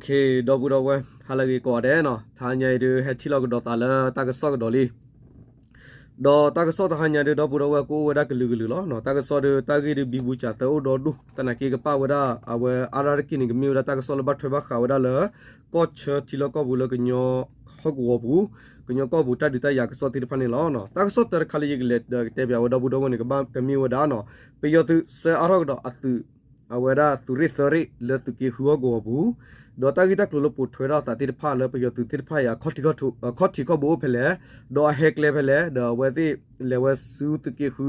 ဒီပုၢ်ဒီဝဲၢ် ဟါလၢအဂ့ၤကိးဂၤဒဲးနီၤ, တဟါညါအံၤဒုး ဟဲထံၣ်လိာ်ကဒီးသးလၢတၢ်ကစီၣ်ကဒီးလံ. ဒီးတၢ်ကစီၣ်တဟါညါဒုး ဒီပုၢ်ဒီဝဲၢ် ကအိၣ်ဝဲဒၣ်ကလုာ်ကလုာ်လီၤ. တၢ်ကစီၣ်ဒုး တၢ်ဂ့ၢ်ဒုး ဘံဘူစၢ်သၢအိၣ်ဒီဒူၣ်, သနာ်က့ကပၣ်ဝဲဒၣ် အဝဲအါရၢ်တက့ၢ်န့ၣ် ကမ့ၢ်ဝဲဒၣ်တၢ်ကစီၣ်လၢဘၣ်ထွဲဘၣ်ဃးဝဲဒၣ်လၢ ကီၢ်ဆၢထံလီၢ်ကီၢ်ပူၤလၢကညီဟီၣ်ကဝီၤပူၤ, ကညီကီၢ်ပူၤတၢ်ဒုးတၢ်ယၤကစီၣ်သ့ၣ်တဖၣ်န့ၣ်လီၤ. တၢ်ကစီၣ်တၢတခါလၢယကလဲၤကတဲပၠးဝဲဒီပုၢ်ဒီဝဲၢ်န့ၣ် ကဘၣ်ကမ့ၢ်ဝဲဒၣ်နီၤ, ပယီၤသုးဆှၢအါထီၣ်ကဒီးအသုး အဝဲဒၣ်သုးရ့ၣ်သၢရ့ၣ်လၢသုးက့ဃုဟီၣ်ကဝီၤပူၤ, ဒီးတၢ်ဂ့ၢ်တၢ်ကျိၤလၢပိာ်ထွဲထီၣ်အသးသ့ၣ်တဖၣ်လၢပယီၤသုးသ့ၣ်တဖၣ်အံၤ အခီၣ်ထံးခီၣ်ဘိအိၣ်ဖဲလဲၣ်, ဒီးအဟဲကျဲဖဲလဲၣ်, ဒီးအဝဲသ့ၣ်လဲၤဝဲဆူသုးက့ဃု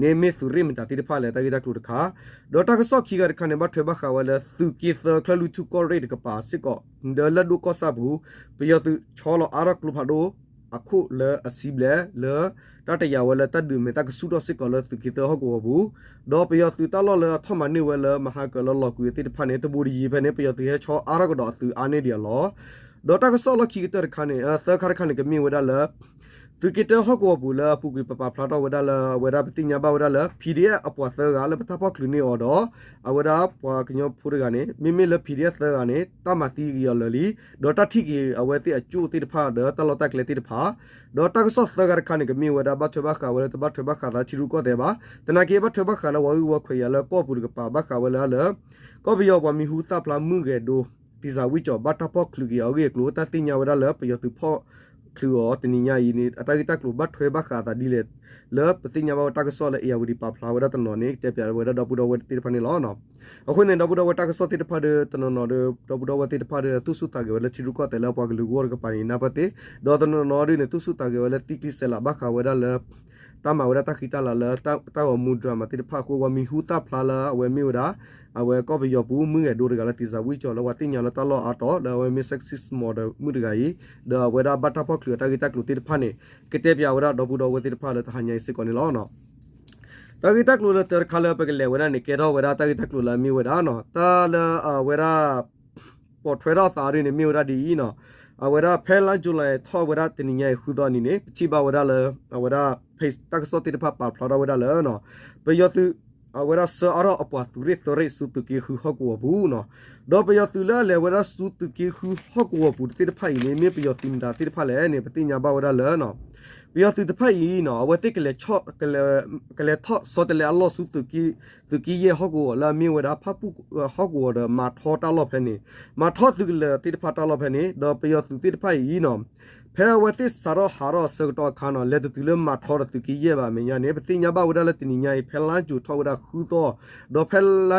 န့ၣ် မ့ၢ်သုးရ့ၣ်မတၤသ့ၣ်တဖၣ်လဲၣ် တၢ်ဂ့ၢ်တၢ်ကျိၤတခါ, ဒီးတၢ်ကစီၣ်ခံဂၤတခါန့ၣ် ဘၣ်ထွဲဘၣ်ဃးဝဲလၢသုးက့သၢ ချၢၣ်လွံၢ်ထူၣ်ကီၢ်ရ့ၣ်တကပၤစ့ၢ်ကီး ဒီးလၢဒိၣ်ကီၢ်ဆၣ်ပူၤ ပယီၤသုးဆီလီၤအါထီၣ်ကျိဖးဒိၣ် အခိၣ်လၢအဆံဘျဲၣ်လၢ တၢ်တယာ်ဝဲလၢတၢ်ဒုးမဲာ်တၢ်ကဆူၣ်ထီၣ်စ့ၢ်ကီးလၢသုးက့သၢဟီၣ်ကဝီၤပူၤ, ဒီးပယီၤသုးတၢ်လီၢ်လၢအထီၣ်မၤန့ၢ်ဝဲလၢမဟါကၢၤလၢလီၤကွံာ်သ့ၣ်တဖၣ်န့ၣ် တဘူးတယံၤဖဲန့ၣ် ပယီၤသုးဟဲဆီအါထီၣ်ကဒီးအသုးအါန့ၢ်ဒံးအလီၢ်, ဒီးတၢ်ကစီၣ်လီၢ်ခံကတၢၢ်တခါန့ၣ် သၢခါတခါန့ၣ် ကမ့ၢ်ဝဲဒၣ်လၢ သုးက့တၢဟီၣ်ကဝီၤပူၤလၢအပူၤကွံာ်ပပာ်ဖျါထီၣ်ဝဲဒၣ်လၢ အဝဲဒၣ်ပသ့ၣ်ညါဘၣ်ဝဲဒၣ်လၢ PDF အပှၤသၢဂၤလၢပတၢ်ဖီၣ်ချုးန့ၢ်အီၤဒီး အဝဲဒၣ်ပှၤကညီဖိတဂၤန့ၣ် မ့မ့ၢ်လၢ PDF သၢဂၤန့ၣ် တၢ်မၤသံက့ၤအီၤလၢာ်လံ, ဒီးတၢ်ထံၣ်က့ၤအဝဲသ့ၣ်အကၠိၣ်သ့ၣ်တဖၣ်ဒီးတၢ်လီၢ်တၢ်ကျဲသ့ၣ်တဖၣ်, ဒီးတၢ်ကစီၣ်သၢဂၤတခါန့ၣ် ကမ့ၢ်ဝဲဒၣ်ဘၣ်ထွဲဘၣ်ဃးဝဲလၢတဘၣ်ထွဲဘၣ်ဃးသးထံရူၢ်ကီၢ်သဲးဘၣ်, သနာ်က့ဘၣ်ထွဲဘၣ်ဃးလၢပှၤဂ့ၢ်ဝီခွဲးယာ်လၢကီၢ်ပူၤတကပၤ ဘၣ်ဃးဝဲလၢလၢ ကီၢ်ပယီၤပှၤမံၤဟူသၣ်ဖျါမုၢ်ဂဲၤဒိ သံၣ်စၢ်ဝံၣ်ကၠီၣ် ဘၣ်တၢ်ဖီၣ်ချုးက့ၤအီၤအဂ့ၢ်အကျိၤ တၢ်သ့ၣ်ညါဝဲဒၣ်လၢပယီၤသုးဖီၣ်ချုးအီၤတနံၤညါအံၤန့ၣ် အတၢ်ဂ့ၢ်တၢ်ကျိၤဘၣ်ထွဲဘၣ်ဃးအသးဒ်လဲၣ် လၢပသ့ၣ်ညါဘၣ်ဝဲတၢ်ကစီၣ်လၢ အ့ၣ်ယၣ်ဝတံၤ ပာ်ဖျါဝဲဒၣ်တနီၤန့ၣ် ကတဲပၠးဝဲဒၣ်ဒီပုၢ်ဒီဝဲၢ်သ့ၣ်တဖၣ်န့ၣ်လီၤ. အဃိန့ၣ် ဒီပုၢ်ဒီဝဲၢ် တၢ်ကစီၣ်သ့ၣ်တဖၣ်ဒီး တနီၤနီၤဒီး ဒီပုၢ်ဒီဝဲၢ်သ့ၣ်တဖၣ်ဒီး သူၣ်ဆူၣ်သးဂဲၤဝဲလၢထံရူၢ်ကီၢ်သဲးလၢပှၤကလုာ်ဂီၢ်တကပၤန့ၣ် နၢ်ပၢၢ်သ့, ဒီးတနီၤနီၤဒုးန့ၣ် သူၣ်ဆူၣ်သးဂဲၤဝဲလၢသံကျံစဲးလး ဘၣ်ဃးဝဲဒၣ်လၢ တၢ်မၤဝဲဒၣ်တၢ်ဃံတၢ်လၤလၢ တၢ်ဂီၤမူ drama သ့ၣ်တဖၣ်အဃိ ပှၤမံၤဟူသၣ်ဖျါလၢအဝဲမ့ၢ်ဝဲဒၣ် အဝဲကီၢ်ပယီၤပူၤ မုၢ်ဂဲၤဒိတဂၤလၢသံၣ်စၢ်ဝံၣ်ကၠီၣ် လၢပှၤသ့ၣ်ညါလၢတၢ်လီၢ်အါတီၤ လၢအဝဲမ့ၢ် sexist model မုၣ်တဂၤအံၤ, ဒီးအဝဲဒၣ်ဘၣ်တၢ်ဖီၣ်ချုးအတၢ်ဂ့ၢ်တၢ်ကျိၤသ့ၣ်တဖၣ်န့ၣ် ကတဲပၠးဝဲဒၣ်ဒီပုၢ်ဒီဝဲၢ်သ့ၣ်တဖၣ်လၢတဟါညါအံၤစ့ၢ်ကီးန့ၣ်လီၤ. တၢ်ဂ့ၢ်တၢ်ကျိၤလၢတၢတခါလၢပကလဲၤဝဲဒၣ်န့ၣ် ကဲထီၣ်ဝဲဒၣ်တၢ်ဂ့ၢ်တၢ်ကျိၤလၢအမ့ၢ်ဝဲဒၣ်နီၤ တၢ်လၢအဝဲဒၣ် ပိာ်ထွဲထီၣ်သးဒ်န့ၣ် မ့ၢ်ဝဲဒၣ်ဒ်အံၤနီၤ, အဝဲဒၣ်ဖဲလါယူၤလံ ထီၣ်ဝဲဒၣ်တနံၤညါအံၤဃုသီအနံၤန့ၣ် ပထံၣ်ဘၣ်ဝဲဒၣ်လၢ အဝဲဒၣ် page တၢ်ကစီၣ်သ့ၣ်တဖၣ်ပာ်ဖျါထီၣ်ဝဲဒၣ်လၢ ပယီၤသုး အဝဲဒၣ်ဆှၢအါထီၣ်အပှၤသုးရ့ၣ်သၢရ့ၣ်ဆူသုးက့ဃုဟီၣ်ကဝီၤပူၤနီၤ, ဒီးပယီၤသုးလၢအလဲၤဝဲဒၣ်ဆူသုးက့ဃုဟီၣ်ကဝီၤပူၤသ့ၣ်တဖၣ်အံၤန့ၣ် မ့ၢ်ပယီၤသုးမတၤသ့ၣ်တဖၣ်လဲၣ်န့ၣ် ပသ့ၣ်ညါဘၣ်ဝဲဒၣ်လၢ ပယီၤသုးတဖၣ်အံၤနီၤ အဝဲသ့ၣ် ကလဲၤထီၣ်ဆီတလဲအလီၢ်ဆူ သုးက့ယဲၢ်ဟီၣ်ကဝီၤလၢအမ့ၢ်ဝဲဒၣ် ဖၣ်ပူၣ်ဟီၣ်ကဝီၤဒီး မၤထီတၢ်လီၢ်ဖဲန့ၣ်, မၤထီသုးကလၢၤသ့ၣ်တဖၣ်တၢ်လီၢ်ဖဲန့ၣ်, ဒီးပယီၤသုးသ့ၣ်တဖၣ်အံၤနီၤ ဖဲအဝဲသ့ၣ်စးထီၣ်ဟးထီၣ်အဆၢကတီၢ်အခါနီၤ လဲၤတတုၤလၢမၤထီဒီးသုးက့ယဲၢ်ဘၣ်အမဲာ်ညါန့ၣ် ပသ့ၣ်ညါဘၣ်ဝဲဒၣ်လၢတနံၤညါအံၤ ဖဲလါယူၤထီၣ်ဝဲဒၣ်ဃုသီ, ဒီးဖဲ လါ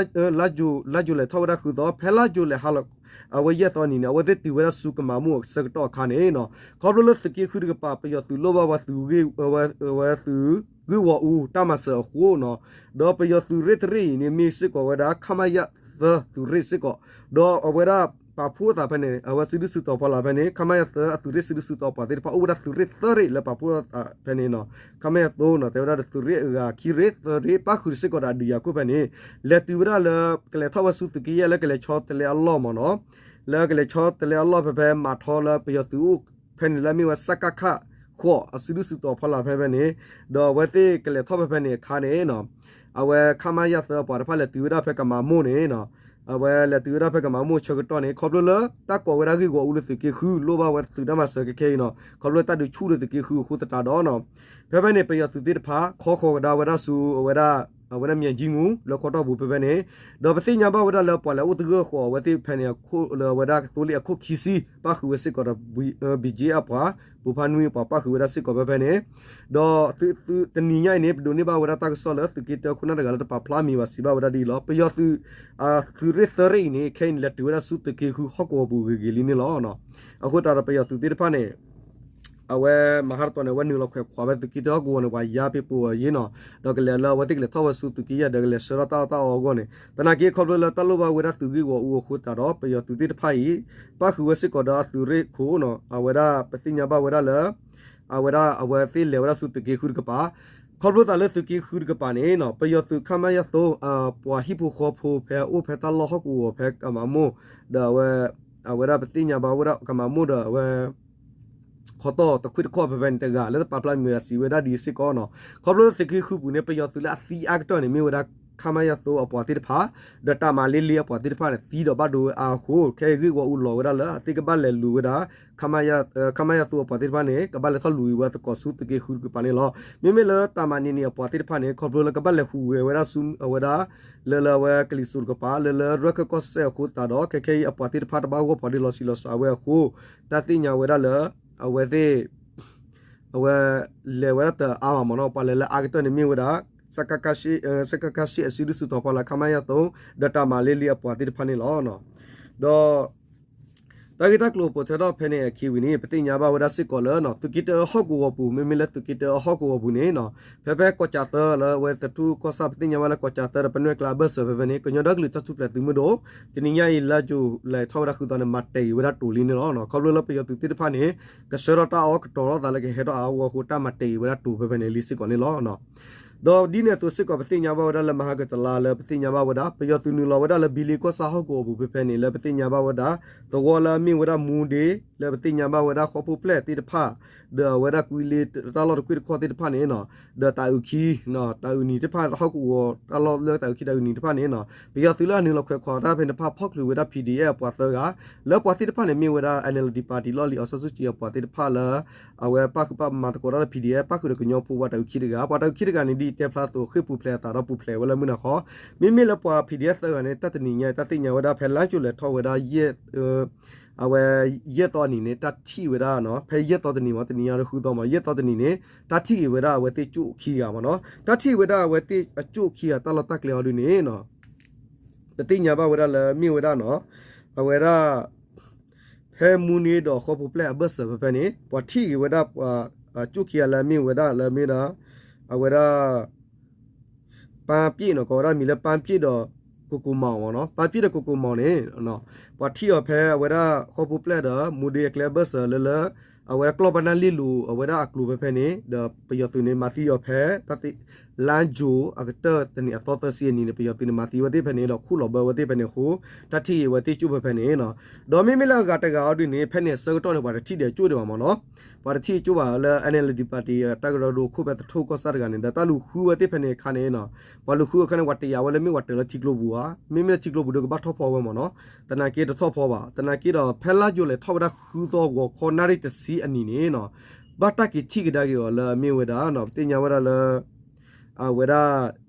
ယူၤလဲၤထီၣ်ဝဲဒၣ်ဃုသီ ဖဲလါယူၤလဲၤဟါလီၤ အဝဲယဲၢ်သီနံၤန့ၣ် အဝဲသ့ၣ်တုၤဝဲဒၣ်ဆူကမၤမိၢ်အဆၢကတီၢ်အခါန့ၣ်နီၤ ခီဖျိလၢသုးက့ဃုတကပၤ ပယီၤသုးလိၣ်ဘၣ်ဝဲသုး ဝဲသုးဂ့ၢ်ဝီအူတၢ်မၤစၢၤအဃိနီၤ ဒီးပယီၤသုးရ့ၣ်တရ့ၣ်အံၤန့ၣ် မ့ၢ်စ့ၢ်ကီးဝဲဒၣ် ခမရ သၢသုးရ့ၣ်စ့ၢ်ကီး, ဒီးအဝဲဒၣ်ပာ်ဖှိၣ်အသးဖဲန့ၣ် အဝဲစုဒုၣ်စုတီၤဖီလာ်ဖဲန့ၣ် ခမရ သၢအသုးရ့ၣ်စုဒုၣ်စုတီၤပှၤသ့ၣ်တဖၣ် အိၣ်ဝဲဒၣ်သုးရ့ၣ်သၢရ့ၣ်လၢပာ်ဖှိၣ်အသးဖဲန့ၣ်နီၤ ခမရ သၢနီၤ တဲဝဲဒၣ်ဒီးသုးရ့ၣ်အဂၤခံရ့ၣ်သၢရ့ၣ် ပၣ်ဃုာ်စ့ၢ်ကီးဒီးအဒုးယၤခိၣ်ဖဲန့ၣ် လဲၤတုၤဝဲဒၣ်လၢ ကလဲၤထီၣ်ဝဲဆူသုးက့ယဲၢ်လၢကလဲၤဆီတလဲအလီၢ်မ့ၢ်နီၤ လၢကလဲၤဆီတလဲအလီၢ်ဖဲဖဲမၤထီလၢပယီၤသုးအိၣ်ဖဲန့ၣ်လၢအမ့ၢ်ဝဲ စကခ ဃိး အစုဒုၣ်စုတီၤဖီလာ်ဖဲဖဲန့ၣ်, ဒီးအဝဲသ့ၣ်ကလဲၤထီၣ်ဖဲဖဲန့ၣ်အခါန့ၣ်နီၤ, အဝဲ ခမရ သၢအပှၤတဖၣ်လဲၤတုၤဝဲဒၣ်ဖဲကမၤမိၢ်န့ၣ်နီၤ, အဝဲလဲၤတုၤဝဲဒၣ်ဖဲကမၤမိၢ်ဆၢကတီၢ်န့ၣ် ခီဖျိလၢတၢ်ကိးဝဲဒၣ်ဂ့ၢ်ဂီၤအူလၢသုးက့ဃု လိၣ်ဘၣ်ဝဲသုးတၢ်မၤစၢၤခဲခဲအံၤနီၤ, ခီဖျိလၢတၢ်ဒုးဆူၣ်လၢသုးက့ဃုအဃိသတးဒီးနီၤ, ဖဲဖဲန့ၣ် ပယီၤသုးသ့ၣ်တဖၣ် ခီဃီၤကဒါဝဲဒၣ်ဆူအဝဲဒၣ် အဝဲဒၣ်မၠဲၣ်ကၠံမူ လၢခီတီၢ်ပူၤဖဲဖဲန့ၣ်, ဒီးပသ့ၣ်ညါဘၣ်ဝဲဒၣ်လၢပှၤလဲၤအိၣ်သဂၢၢ်ဃီၤအဝဲသ့ၣ်ဖဲန့ၣ် အခိၣ်လၢအဝဲဒၣ်သိလ့ၣ်အခိၣ်ခံဆံ ပၣ်ဃုာ်ဝဲစ့ၢ်ကီးဒီး ဘံၣ်ကၠ့အပှၤ ပူၤဖးနွံအပှၤ ပၣ်ဃုာ်ဝဲဒၣ်စ့ၢ်ကီးဖဲဖဲန့ၣ်, ဒီး တနံၤညါအံၤန့ၣ် ပဒိးန့ၢ်ဘၣ်ဝဲဒၣ်တၢ်ကစီၣ်လၢသုးက့တၢခိၣ်နၢ်တဂၤလၢတပာ်ဖျါမံၤဘၣ်စံးဘၣ်ဝဲဒၣ်ဒ်အံၤလီၤ. ပယီၤသုး သုးရ့ၣ်သၢရ့ၣ်အံၤန့ၣ် ခဲအံၤန့ၣ် လဲၤတုၤဝဲဒၣ်ဆူသုးက့ဃုဟီၣ်ကဝီၤပူၤဂ့ၤဂ့ၤလံန့ၣ်လီၤ. အဃိသတးဒီးပယီၤသုးသ့ၣ်တဖၣ်န့ၣ် အဝဲမၤဟးတတီၤန့ၣ် အဝဲနုာ်လီၤခွဲးခွးဝဲသုးက့တၢဟီၣ်ကဝီၤန့ၣ် ပှၤယါပ့ၤပိာ်အီၤယ့ၣ်နီၤ, ဒီးကလဲၤလၢအဝဲသ့ၣ်ကလဲၤထီၣ်ဝဲဆူသုးက့ယဲၢ်ဒီးကလဲၤဆှၢထီၣ်တၢ်အီၣ်တၢ်အီအဂီၢ်န့ၣ် သနာ်က့ခီဖျိလၢတၢ်လိၣ်ဘၣ်ဝဲဒၣ်သုးဂ့ၢ်ဂီၤအူအဃိသတးဒီး ပယီၤသုးသ့ၣ်တဖၣ်အံၤ ပၣ်ဃုာ်ဝဲစ့ၢ်ကီးဒီးအသုးရ့ၣ်ခိၣ်နီၤ, အဝဲဒၣ်ပသ့ၣ်ညါဘၣ်ဝဲဒၣ်လၢ အဝဲဒၣ်အဝဲသ့ၣ်လဲၤဝဲဒၣ်ဆူသုးက့ဃုတကပၤ, ခီဖျိသးလၢသုးက့ဃုတကပၤန့ၣ်နီၤ ပယီၤသုး ခမရ သၢ ပှၤဟံၣ်ဖိဃီဖိဖဲအိၣ်ဖဲတၢ်လီၢ်ဟီၣ်ကဝီၤဖဲကမၤမိၢ် ဒီးအဝဲ အဝဲဒၣ်ပသ့ၣ်ညါဘၣ်ဝဲဒၣ်ကမၤမိၢ်ဒီးအဝဲ ခီတီၢ်တခွံၣ်တခီၣ်ဖဲဖဲန့ၣ် တဂၤလၢတပာ်ဖျါမံၤဝဲဒၣ်စံးဝဲဒၣ်ဒ်စ့ၢ်ကီးနီၤ, ခီဖျိသုးက့ဃုပူၤန့ၣ် ပယီၤသုးလၢအသံအါကတၢၢ်န့ၣ် မ့ၢ်ဝဲဒၣ် ခမရသုးအပှၤသ့ၣ်တဖၣ် ဒီးတၢ်မၤလ့လ့အပှၤသ့ၣ်တဖၣ်န့ၣ် သံဒီးဘၣ်ဒိဝဲအါအဃိ ခဲအံၤဂ့ၢ်ဝီအူလီၤဝဲဒၣ်လၢအသ့ၣ်ကဘၣ်လဲၤလူၤဝဲဒၣ် ခမရသုးအပှၤသ့ၣ်တဖၣ်န့ၣ် ကဘၣ်လဲၤထီၣ်လူၤအံၤဝဲသကိးဆူသုးက့ဃုတကပၤန့ၣ်လီၤ. မ့မ့ၢ်လၢတၢ်မၤန့ၢ်န့ၣ်အပှၤသ့ၣ်တဖၣ်န့ၣ် ခီဖျိလၢကဘၣ်လဲၤဟူးဂဲၤဝဲဒၣ်ဆူအဝဲဒၣ် လၢလၢအဝဲကလံၤစိးတကပၤ လၢလၢရၢၢ်ခၢၣ်ကီၢ်စဲၣ်အဃိသတးဒီး ခဲခဲအံၤအပှၤသ့ၣ်တဖၣ်တဘၣ်ဂီၢ်ဖီဒ့လီၤဆံးလီၤစှၤဝဲအဃိ တၢ်သ့ၣ်ညါဝဲဒၣ်လၢ အဝဲသ့ၣ် အဝဲ လဲၤဝဲဒၣ်တအါမးမ့ၢ်နီၤ ပှၤလဲၤလၢအါကတၢၢ်န့ၣ်မ့ၢ်ဝဲဒၣ် စကခ ရှစ် အစုဒုၣ်စုတီၤဖီလာ် ခမရ သုံး ဒီးတၢ်မၤလ့လ့အပှၤသ့ၣ်တဖၣ်န့ၣ်လီၤ. ဒီး တၢ်ဂ့ၢ်တၢ်ကျိၤပိာ်ထွဲထီၣ်ဖဲန့ၣ်အခံဝံၤန့ၣ် ပသ့ၣ်ညါဘၣ်ဝဲဒၣ်စ့ၢ်ကီးလၢ သုးက့တၢဟီၣ်ကဝီၤပူၤ မ့မ့ၢ်လၢသုးက့တၢအဟီၣ်ကဝီၤပူၤန့ၣ် ဖဲဖဲကီၢ်ကၠးသၢလၢအဝဲသထူၣ်ကီၢ်ဆၣ် ပသ့ၣ်ညါဘၣ်လၢကီၢ်ကၠးသၢဒီးပနွဲၢ်ကျါအဘၢၣ်စၢၤဖဲဖဲန့ၣ် ကညီဒီကလုာ်တၢ်ထူၣ်ဖျဲးသုးမုၢ်ဒိၣ် တနံၤညါအံၤ လါယူၤလံထီၣ်ဝဲဒၣ်ဃုသီန့ၣ် မၤတဲာ်အံၤဝဲဒၣ်တိၤလံန့ၣ်လီၤ. ခီဖျိလၢပယီၤသုးသ့ၣ်တဖၣ်န့ၣ် ကဆှၢထီၣ်တၢ်အီၣ်ကတီၤထီၣ်သးလၢကဟဲထီၣ်အါအါဂီၢ်ဂီၢ်အဃိ တၢ်မၤတဲာ်အံၤဝဲဒၣ်တိၤဖဲဖဲန့ၣ်လံစ့ၢ်ကီးန့ၣ်လီၤ. ဒီးဒ်န့ၣ်အသိးစ့ၢ်ကီး ပသ့ၣ်ညါဘၣ်ဝဲဒၣ်လၢမဟါကတလါလၢပသ့ၣ်ညါဘၣ်ဝဲဒၣ် ပယီၤသုးနုာ်လီၤဝဲဒၣ်လၢဘံလ့ကီၢ်ဆၣ်ဟီၣ်ကဝီၤပူၤဖဲဖဲန့ၣ် လၢပသ့ၣ်ညါဘၣ်ဝဲဒၣ် သဝီလၢအမ့ၢ်ဝဲဒၣ်မူဒ့ လၢပသ့ၣ်ညါဘၣ်ဝဲဒၣ်ဃီဖိပျဲၢ်သ့ၣ်တဖၣ် ဒီးအဝဲဒၣ်ကွံလ့တၢ်လီၢ်တကွံတခီၣ်သ့ၣ်တဖၣ်န့ၣ် ဒီးတၢ်အုၣ်ခံ တၢ်အုၣ်နံၤတဖၣ် ဟီၣ်ကဝီၤတၢ်လီၢ်လၢတၢ်အုၣ်ခံတၢ်အုၣ်နံၤတဖၣ်န့ၣ် ပယီၤသုးလၢအနုာ်လီၤခွဲးခွါတၢ်ဖဲန့ၣ်တဖၣ် ဖီၣ်ချုးဝဲဒၣ် P D F အပှၤသၢဂၤ လၢပှၤသ့ၣ်တဖၣ်န့ၣ်မ့ၢ်ဝဲဒၣ် NLD party လီၢ်လံၤ အောင်ဆန်းစုကြည် အပှၤသ့ၣ်တဖၣ်လၢ အဝဲပၣ်ဃုာ်ပၣ်မၤသကိးတၢ်လၢ P D F ပၣ်ဃုာ်ဒီးကညီဖိပှၤတၢ်အုၣ်ခံတဂၤ ပှၤတၢ်အုၣ်ခံတဂၤန့ၣ် ဒ်တဲဖျါအသိးဃ့ၢ်ပူၤဖျဲးအသးဒီးပူၤဖျဲးဝဲလၢမုၢ်နၤခီ မ့မ့ၢ်လၢပှၤ P D F သၢဂၤန့ၣ် တၢ်တနံၤညါ တၢ်သ့ၣ်ညါဝဲဒၣ်ဖဲလါယူၤလံထီၣ်ဝဲဒၣ် အဝဲ ယဲၢ်သီအနံၤန့ၣ် တၢ်ထံၣ်ဝဲဒၣ် ဖဲယဲၢ်သီတနံၤမ့ၢ် တနံၤညါဒီးဃုသီမ့ၢ် ယဲၢ်သီတနံၤန့ၣ် တၢ်ထံၣ်က့ၤဝဲဒၣ်အဝဲသ့ၣ်ကၠိၣ်ခံဂၤမ့ၢ်နီၤ တၢ်ထံၣ်က့ၤဝဲဒၣ်အဝဲသ့ၣ်အကၠိၣ်ခံဂၤတၢ်လီၢ်တၢ်ကျဲအီၤဒ်န့ၣ် ပသ့ၣ်ညါဘၣ်ဝဲဒၣ်လၢမ့ၢ်ဝဲဒၣ်နီၤ အဝဲဒၣ် ဖဲမူန့ၣ်ဒီးဃီဖိပျဲၢ်အဘၢၣ်စၢၤဖဲဖဲန့ၣ် ပှၤထံၣ်က့ၤဝဲဒၣ် ကၠိၣ်ခံဂၤလၢမ့ၢ်ဝဲဒၣ်လၢမ့ၢ်ဒၣ် အဝဲဒၣ် ပၢ်ပျ့ၣ်နီၤ ကိးဝဲဒၣ်မံၤလၢပၢ်ပျ့ၣ်ဒီး ကိကိမီၤမ့ၢ်နီၤ ပၢ်ပျ့ၣ်ဒီးကိကိမီၤန့ၣ် ပှၤထံၣ်အီၤဖဲအဝဲဒၣ်ဃီဖိပျဲၢ်ဒီး မူဒ့အကျဲအဘၢၣ်စၢၤလၢလၢ အဝဲဒၣ်ကျီၢ်ဘၣ်နၢ်လ့ၣ်လိၤအဝဲဒၣ်အကျိၤဖဲဖဲန့ၣ် ဒီးပယီၤသုးန့ၣ် မၤသံအီၤဖဲ တၢ်သ့ လါယူၤအကတၢၢ်တနံၤအသီသၢဆံအနံၤန့ၣ် ပယီၤသုးန့ၣ် မၤသံဝဲသ့ၣ်ဖဲန့ၣ်ဒီး ခူၣ်လီၤဘၢဝဲသ့ၣ်ဖဲန့ၣ်အဃိ တၢ်ထံၣ်က့ၤဝဲသ့ၣ်ကၠိၣ်ဖဲဖဲန့ၣ်နီၤ ဒီးမ့မ့ၢ်လၢအဂၤတဂၤအီၤဒ်န့ၣ် ဖဲန့ၣ်အဆၢကတီၢ်န့ၣ် ပှၤတထံၣ်ဒီးကၠိၣ်ဒံးဘၣ်မ့ၢ်နီၤ ပှၤတထံၣ်ကၠိၣ်ဘၣ်လၢ NLD party တၢ်ကရၢကရိခိၣ်ဖဲသထူၣ်ကီၢ်ဆၣ်တဂၤန့ၣ် ဒီးတၢ်လူၤဃုဝဲသ့ၣ်ဖဲန့ၣ်အခါန့ၣ်နီၤ ပှၤလူၤဃုအခါန့ၣ် ပှၤတယာ်ဝဲလၢမ့ၢ်ပှၤတၢၤလၢထံကျိပူၤဧါ မ့မ့ၢ်လၢထံကျိပူၤဒီးကဘၣ်ထီၣ်ဖီဝဲမ့ၢ်နီၤ သနာ်က့တထီၣ်ဖီဘၣ် သနာ်က့ဒီး ဖဲလါယူၤလံထီၣ်ဝဲဒၣ်ဃုသီဂီၤခီနၣ်ရံၣ်တဆံအနံၤန့ၣ်နီၤ ဘၣ်တၢ်က့ၤထံၣ်ကဒါက့ၤအီၤလၢအမ့ၢ်ဝဲဒၣ်နီၤ ပသ့ၣ်ညါဝဲဒၣ်လၢ အဝဲဒၣ်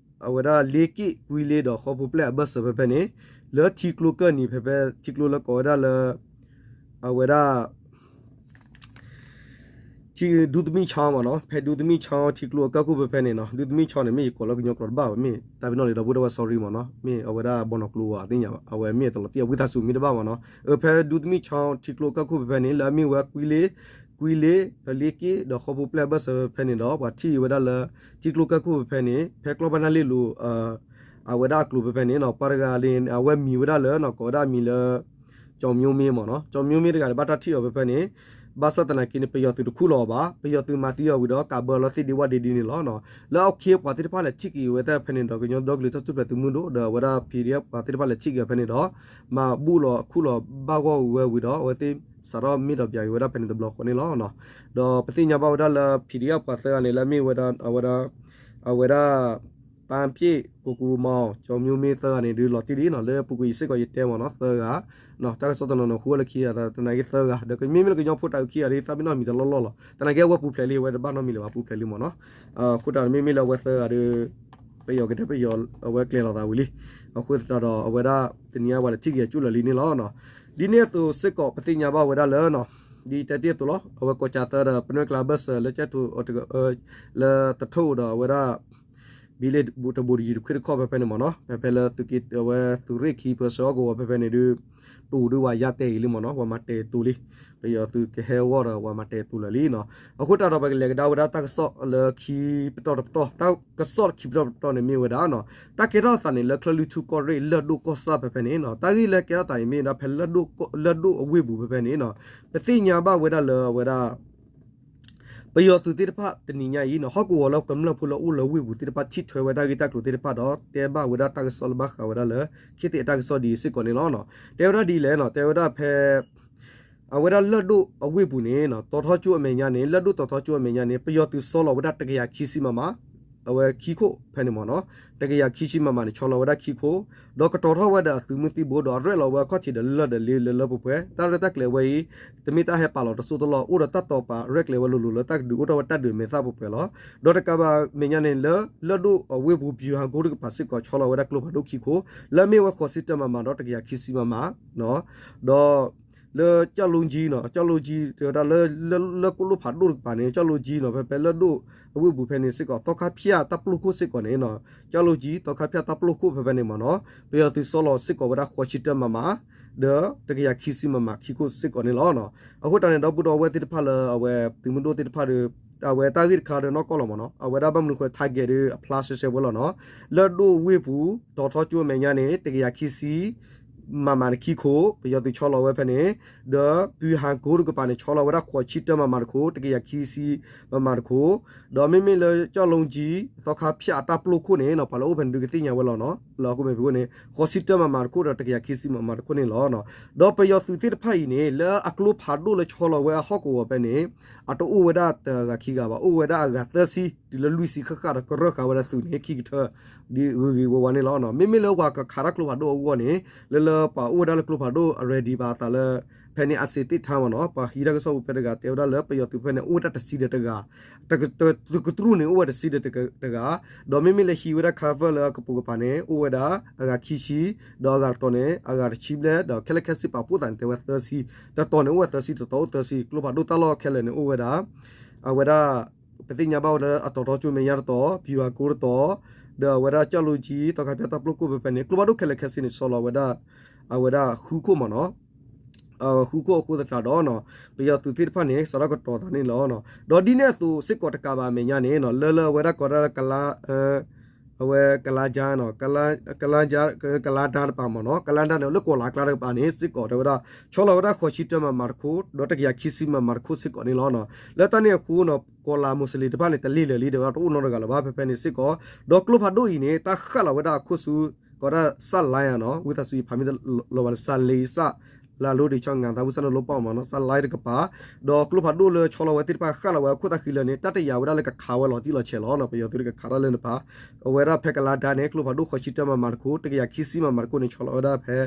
အဝဲဒၣ်လ့က့ၣ်ကွံလ့ဒီးဃီဖိပျဲၢ်အဘၢၣ်စၢၤဖဲဖဲန့ၣ် လၢထံကျိကၢၢ်နံၤဖဲဖဲ ထံကျိလၢကိးဝဲဒၣ်လၢ အဝဲဒၣ် ထံ ဒူသမံၣ်ချီမ့ၢ်နီၤ ဖဲဒူသမံၣ်ချီထံကျိအကၢၢ်ခိၣ်ဖဲဖဲန့ၣ်နီၤ ဒူသမံၣ်ချီန့ၣ် မ့ၢ်ယကိးလၢကညီကျိာ်တဘၣ်ဘၣ် မ့ၢ်တၢ်ပနီၣ်လံဒီပုၢ်ဒီဝဲၢ် sorry မ့ၢ်နီၤ မ့ၢ်အဝဲဒၣ်ဘီနီၢ်ကျိဝဲသ့ၣ်ညါဘၣ် အဝဲမ့ၢ်တလီၤတံၢ်အဝံသးစူၤမ့ၢ်တဘၣ်မ့ၢ်နီၤ အဖဲဒူသမံၣ်ချီထံကျိအကၢၢ်ခိၣ်ဖဲဖဲန့ၣ် လၢအမ့ၢ်ဝဲကွံလ့ ကွံလ့ လ့က့ၣ်ဒီးဃီဖိပျဲၢ်အဘၢၣ်စၢၤဖဲဖဲန့ၣ်ဒီး ပှၤထံၣ်ဝဲဒၣ်လၢ ထံကျိကၢၢ်ခိၣ်ဖဲဖဲန့ၣ် ဖဲကျီၢ်ဘၣ်နၢ်လ့ၣ်လိၤ အဝဲဒၣ်အကျိၤဖဲဖဲန့ၣ်နီၤ ပှၤတဂၤန့ၣ် အဝဲမံၤဝဲဒၣ်လၢနီၤ ကိးဝဲဒၣ်မံၤလၢ ကၠီၤမျိမ့ၢ်မ့ၢ်နီၤ ကၠီၤမျိမ့ၢ်တဂၤန့ၣ် ဘၣ်တၢ်ထံၣ်အီၤဖဲဖဲန့ၣ် ဘၣ်ဆၣ်သနာ်က့န့ၣ် ပယီၤသုးတခူၣ်လီၤအီၤဘၣ် ပယီၤသုးမၤသံအီၤဝံၤဒီး ကးဘၢလီၤသ့ၣ်ဒ့ဝၣ်ဒ့ဒ်န့ၣ်လီၤနီၤ လၢအခဲအံၤပှၤသ့ၣ်တဖၣ်လဲၤထံၣ်က့ၤဝဲသ့ၣ်ဖဲန့ၣ်ဒီး ကညီဒီကလုာ်တၢ်ထူၣ်ဖျဲးသုးမုၢ်ဒိၣ်ဒီးအဝဲဒၣ် PDF ပှၤသ့ၣ်တဖၣ်လဲၤထံၣ်က့ၤဖဲန့ၣ်ဒီး မၤဘူၣ်လီၤခူၣ်လီၤဘၣ်ဂီၢ်ဝဲဝံၤဒီး အဝဲသ့ၣ်စးထီၣ်မ့ၢ်ဒီးပၠးက့ၤဝဲဒၣ်ဖဲန့ၣ်တဘျီဃီန့ၣ်လီၤ. ဒီးပသ့ၣ်ညါဘၣ်ဝဲဒၣ်လၢ PDF ပှၤသၢဂၤန့ၣ် လၢအမ့ၢ်ဝဲဒၣ် အဝဲဒၣ် အဝဲဒၣ် ပၢ်ပျ့ၣ် ကိကိမီၤ ကၠီၤမျိမ့ၢ်သၢဂၤန့ၣ် ဒုးလီၤတံၢ်ဒ်နီၤ လၢပူၤကွံာ်ယစ့ၢ်ကီးယတဲမ့ၢ်နီၤ သၢဂၤ တၢ်ကစီၣ်တနီၤနီၤဃုဝဲလၢခံဂၤ သနာ်က့သၢဂၤ ဒီးမ့မ့ၢ်လၢကညီဖိတၢ်အုၣ်ခံဂၤဒီး သးပ့ၤနီၣ်မံၤတလီၢ်လီၢ်လီၤ သနာ်က့အဝဲပူၤဖျဲးလံ အဝဲတဘၣ်နီတမံၤလၢၤဘၣ် ပူၤဖျဲးလံမ့ၢ်နီၤ အဃိတၢ်မ့မ့ၢ်လၢအဝဲသၢဂၤဒီး ပယီၤကတဲပယီၤ အဝဲကျဲၤလီၤသးဝံၤလံ အဃိသတးဒီး အဝဲဒၣ်တနံၤအံၤပှၤလဲၤထံၣ်က့ၤအကၠိၣ်လၢာ်လံန့ၣ်လီၤ. ဒ်န့ၣ်အသိးစ့ၢ်ကီး ပသ့ၣ်ညါဘၣ်ဝဲဒၣ်လၢ ဒ်တဲတ့ၢ်အသိးလီၤ အဝဲကီၢ်ကၠၤသၢဒီး ပနွဲၢ်ကျါဘၢၣ်စၢၤလၢကဲထိ လၢသထူၣ်ဒီးအဝဲဒၣ် ဘံလ့ၣ်တဘိးတယံၤတခွ့ၣ်တခီၣ်ဖဲဖဲန့ၣ်မ့ၢ်နီၤ ဖဲဖဲလၢသုးက့ အဝဲသုးရ့ၣ်ခံဖၢဆၢအီၣ်ကဝီၤဖဲဖဲန့ၣ်ဒုး ပအိၣ်ဒုးဝဲယါတဲာ်အံၤလံမ့ၢ်နီၤ ပှၤမၤတဲာ်အသိးလံ ပယီၤသုးကဟဲအဂီၢ်ဒီး ပှၤမၤတဲာ်အသိးလၢာ်လံနီၤ အဃိတၢ်ဒီးပကလဲၤကဒါဝဲဒၣ်တၢ်ကစီၣ်လၢခံပတီၢ်တပတီၢ် တၢ်ကစီၣ်ခံပတီၢ်တပတီၢ်န့ၣ်မ့ၢ်ဝဲဒၣ်နီၤ တၢ်ကဲထီၣ်အသးန့ၣ် လၢချၢၣ်လွံၢ်ထူၣ်ကီၢ်ရ့ၣ် လၢၢ်ဒိၣ်ကီၢ်ဆၣ်ဖဲဖဲန့ၣ်နီၤ တၢ်ဂ့ၢ်လၢကဲထီၣ်သးအံၤမ့ၢ်ဒၣ်ဖဲလၢၢ်ဒိၣ်အဝ့ၢ်ပူၤဖဲဖဲန့ၣ်နီၤ ပသ့ၣ်ညါဘၣ်ဝဲဒၣ်လၢအဝဲဒၣ် ပယီၤသုးသ့ၣ်တဖၣ်တနံၤညါအံၤနီၤ ဟီၣ်ကဝီၤလၢကမျၢၢ်ဖိလၢအိၣ်လၢဝ့ၢ်ပူၤသ့ၣ်တဖၣ် ထံၣ်ထွဲဝဲတၢ်ဂ့ၢ်တၢ်ကျိၤသ့ၣ်တဖၣ်ဒီး တဲဘၣ်ဝဲဒၣ်တၢ်ကစီၣ်လၢဘၣ်ဃးဝဲဒၣ်လၢ ခ့သ့ၣ်အတၢ်ကစီၣ်ဒ်အံၤစ့ၢ်ကီးန့ၣ်လီၤ. တဲဝဲဒၣ်ဒ်လဲၣ်နီၤ တဲဝဲဒၣ်ဖဲ အဝဲဒၣ်လၢၢ်ဒိၣ်အဝ့ၢ်ပူၤန့ၣ်နီၤ တီၤထီကၠိအမဲာ်ညါန့ၣ် လၢၢ်ဒိၣ်တီၤထီကၠိအမဲာ်ညါန့ၣ် ပယီၤသုးစီလီၤဝဲဒၣ်တကယၤခံဆံ မမ အဝဲခံခိၣ်ဖဲန့ၣ်မ့ၢ်နီၤ, တကယၤခံဆံMMန့ၣ် ဆီလီၤဝဲဒၣ်ခံခိၣ်, ဒီးကတီၤထီၣ်ဝဲဒီးအသုးမုၢ်သံၣ်ဘိ ဒီးရဲၣ်လီၤဝဲအခီၣ်ထံးဒီးလၢၢ်ဒီးလ့လၢလၢပှဲၤပှဲၤ, တၢ်ရဲၣ်တၢ်ကျဲၤဝဲအံၤ တမ့ၢ်တၢ်ဟဲပာ်လီၤတစိၢ်တလီၢ် အိၣ်ဒီးတၢ်တီၤပာ်ရဲၣ်ကျဲၤဝဲလိၤလိၤလၢတၢ်ကဒုးအိၣ်ထီၣ်ဝဲတၢ်ဒုးမဲာ်သၣ်ပှဲၤပှဲၤလီၤ. ဒီးတကးဘၣ်မဲာ်ညါန့ၣ် လၢလၢၢ်ဒိၣ်အဝ့ၢ်ပူၤ ဗျူဟာကုန်းတကပၤစ့ၢ်ကီး ဆီလီၤဝဲဒၣ်ကျိဖးဒိၣ်ခံခိၣ် လၢအမ့ၢ်ဝဲဃိးဆံတၢMMဒီးတကယၤခံဆံMM ဒီး လၢကၠီၣ်လူကၠံနီၤ, ကၠီၣ်လူကၠံ တဲဝဲဒၣ်လၢ လၢကျိဖးဒိၣ်တကပၤန့ၣ် ကၠီၣ်လူကၠံနီၤ ဖဲဖဲလၢၢ်ဒိၣ်အဝ့ၢ်ပူၤဖဲန့ၣ်စ့ၢ်ကီး သီခါဖၠၣ်တၢ်ပျိၢ်ခိၣ်စ့ၢ်ကီးန့ၣ်နီၤ, ကၠီၣ်လူကၠံ သီခါဖၠၣ်တၢ်ပျိၢ်ခိၣ်ဖဲဖဲန့ၣ်မ့ၢ်နီၤ, ပယီၤသုးဆီလီၤစ့ၢ်ကီးဝဲဒၣ်ဃိးဆံတၢMM ဒီးတကယၤခံဆံMMခံခိၣ်စ့ၢ်ကီးန့ၣ်လီၤ. အဃိတၢ်န့ၣ် ဒီပုၢ်ဒီဝဲၢ်သ့ၣ်တဖၣ်လၢအဝဲသုးမုၢ်ဒိၣ်သ့ၣ်တဖၣ်ဒီး အဝဲတၢ်ဂ့ၢ်တခါဒီးနီၢ်ကီၢ်လီၤမ့ၢ်နီၤ, အဝဲဒၣ်ဘၣ်မနုၤဃိ target ဒီးအဖျါရှဲရှဲဝဲလီၤနီၤ, လၢၢ်ဒိၣ်ဝ့ၢ်ပူၤ တီၤထီကၠိမဲာ်ညါန့ၣ် တကယၤခံဆံ MMန့ၣ်ခံခိၣ် ပယီၤသုးဆီလီၤဝဲဖဲန့ၣ်, ဒီးဗျူဟာကုန်းတကပၤန့ၣ် ဆီလီၤဝဲဒၣ်ဃိးဆံတၢMMတခိၣ် တကယၤခံဆံMMတခိၣ်, ဒီးမ့မ့ၢ်လၢကၠီၣ်လူကၠံ သီခါဖၠၣ်အတၢ်ပျိၢ်ခိၣ်န့ၣ်နီၤ ပှၤလၢအိၣ်ဖဲန့ၣ်ဒုးကသ့ၣ်ညါဝဲလီၤနီၤ, လၢဟီၣ်ခိၣ်မဲာ်ဖံးခိၣ်န့ၣ် ဃိးဆံတၢMMတခိၣ်ဒီးတကယၤခံဆံMMတခိၣ်န့ၣ်လီၤ. ဒီးပယီၤသုးသ့ၣ်တဖၣ်အံၤန့ၣ် လၢအကျိဖးဒိၣ်လၢဆီလီၤဝဲအဟီၣ်ကဝီၤဖဲန့ၣ် အတအိၣ်ဝဲဒၣ်တဂၤခံဂၤဘၣ်, အိၣ်ဝဲဒၣ်အဂၤသၢဆံ တုၤလၢလွံၢ်ဆံဃၣ်ဃၣ်ဒီးကရၢၢ်ဃာ်ဝဲဒၣ်သုးန့ၣ် ခံကထၢ ဒ်ဂ့ၤဂ့ၤဝါဝါန့ၣ်လီၤ. မ့မ့ၢ်လၢပှၤကခးတၢ်ကျိဖးဒိၣ်အဂီၢ်န့ၣ် လၢလၢပှၤအိၣ်ဝဲဒၣ်လၢကျိဖးဒိၣ်အ ready ဘၣ်အသးလၢ ဖဲန့ၣ် အစ့သ့ၣ်ထါမ့ၢ်နီၤ, ပှၤဟံးတၢ်ကစီၣ်ပူၤဖဲတဂၤတဲဝဲဒၣ်လၢပယီၤသုးဖဲန့ၣ် အိၣ်ဝဲဒၣ်တဆံဒီးတဂၤ တကတြူၢ်န့ၣ် အိၣ်ဝဲတဆံဒီးတဂၤ, ဒီးမ့မ့ၢ်လၢဟံးဝဲဒၣ် cover လၢအကပိာ်ကပၤန့ၣ် အိၣ်ဝဲဒၣ်အဂၤခံဆံ, ဒီးအဂၤတတီၤန့ၣ် အဂၤတဆံဘျဲၣ်, ဒီးခဲလၢာ်ခဲဆ့ပာ်ဖှိၣ်သးန့ၣ် တဲဝဲသၢဆံ, တတီၤန့ၣ် အိၣ်ဝဲသၢဆံတတီၤအိၣ်သၢဆံ, ကျိဖးဒိၣ်တၢ်လီၢ်ခဲလၢာ်န့ၣ် အိၣ်ဝဲဒၣ် အဝဲဒၣ် ပသ့ၣ်ညါဘၣ်ဝဲဒၣ်အတီၤထီကၠိမဲာ်ညါတတီၤ, ဗျူဟာကုန်းတတီၤ, ဒီးအဝဲဒၣ်ကၠီၣ်လူကၠံ သီခါဖၠၣ်တၢ်ပျိၢ်ခိၣ်ဖဲဖဲန့ၣ် ကျိဖးဒိၣ်ခဲလၢာ်ခဲဆ့န့ၣ် ဆီလီၤဝဲဒၣ် အဝဲဒၣ်ဃုခိၣ်မ့ၢ်နီၤ, ဃုခိၣ်အဃိသတးဒီး ပယီၤသုးသ့ၣ်တဖၣ်န့ၣ် စးထီၣ်ကတီၤသးန့ၣ်လီၤ. ဒီးဒ်န့ၣ်အသိးစ့ၢ်ကီးတကးဘၣ်အမဲာ်ညါန့ၣ် လၢလၢအဝဲဒၣ်ကိးဒၣ် အဝဲကလါဒါ, ကလါဒါတပၤမ့ၢ်နီၤ, ကလါဒါန့ၣ် လၢကီၢ်လၤကျါတကပၤန့ၣ် စ့ၢ်ကီးတဲဝဲဒၣ် ဆီလီၤဝဲဒၣ်ဃိးဆံတၢMMတခိၣ် ဒီးတကယၤခံဆံMMတခိၣ်စ့ၢ်ကီးန့ၣ်လီၤ. လၢတၢ်န့ၣ်အဃိနီၤ ကီၢ်လၤမူးစလ့ၣ်တဖၣ်န့ၣ် တလ့ၢ်လၢာ်လံ တဲဝဲဒၣ်တအိၣ်နီတဂၤလၢၤဘၣ် ဖဲဖဲန့ၣ်စ့ၢ်ကီး, ဒီးကျိဖးဒိၣ်အံၤန့ၣ် တၢ်ဃၣ်လီၤဝဲဒၣ်အခိၣ်ဆူ ကိးဒၣ်စၣ်လါယၤနီၤ, ဝံသးစူၤယဖးမ့ၢ်တလီၤဘၣ်န့ၣ် စၣ်လ့စၣ် လါလိဒံးဆီငၤသးဝံသးနလိပီၢ်မ့ၢ်နီၤ, စၣ်လါတကပၤ, ဒီးကျိဖးဒိၣ်လၢဆီလီၤဝဲသ့ၣ်တဖၣ်ဃၣ်လီၤဝဲအခိၣ်သၣ်ဃံလၢာ်န့ၣ် တၢ်တယာ်ဝဲဒၣ်လၢကခးဝဲလီၤတံၢ်လီၤဆဲးလီၤနီၤ, ပယီၤသုးတကခးတၢ်လၢန့ၣ်တပၤ, အဝဲဒၣ်ဖဲကလါဒါန့ၣ် ကျိဖးဒိၣ်ဃိးဆံတၢMMတခိၣ် တကယၤခံဆံMMတခိၣ်န့ၣ် ဆီလီၤဝဲဒၣ်ဖဲ